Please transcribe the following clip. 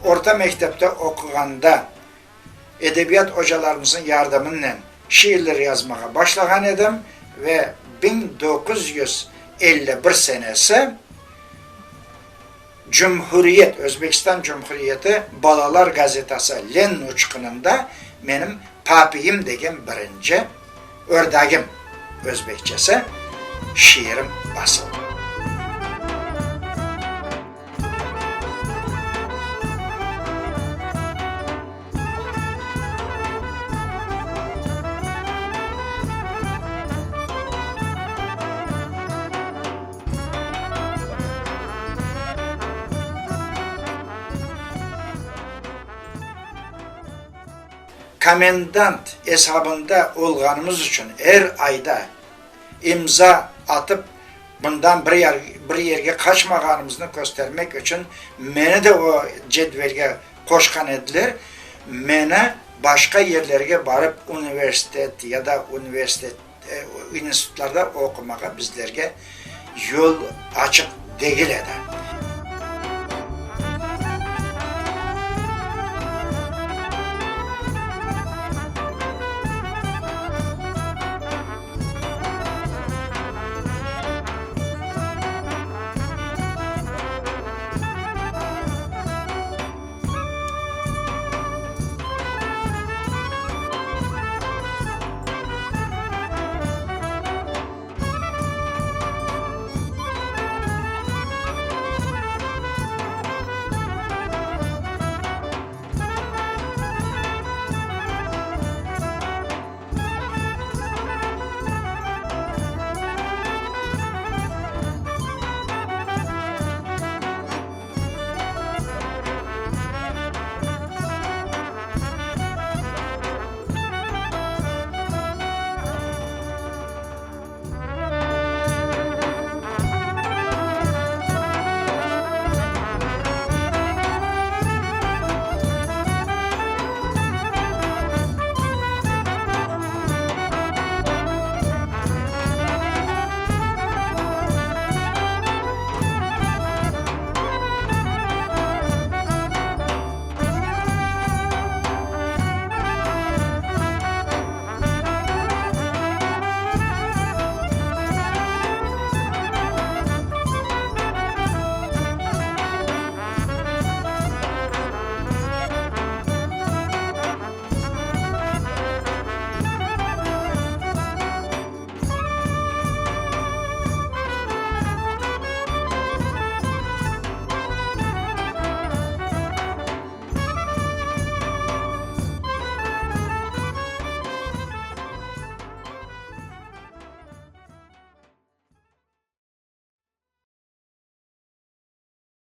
Orta mektepte oquğanda edebiyat ocalarımıznıñ yardımınen şiirler yazmağa başlağan edim ve 1951 senesi Cumhuriyet, Özbekistan Cumhuriyeti balalar gazetası Lenin uçqunında menim Papiyim degen birinci Ördagim özbekçesi şiirim basıldı. Komendant esabında olğanımız içün er ayda imza atıp, bundan bir yerge qaçmağanımıznı köstermek içün meni de o cedvelge qoşqan ediler. Meni başqa yerlerge barıp universitet ya da universitet, institutlarda oqumağa bizlerge yol açıq degil edi.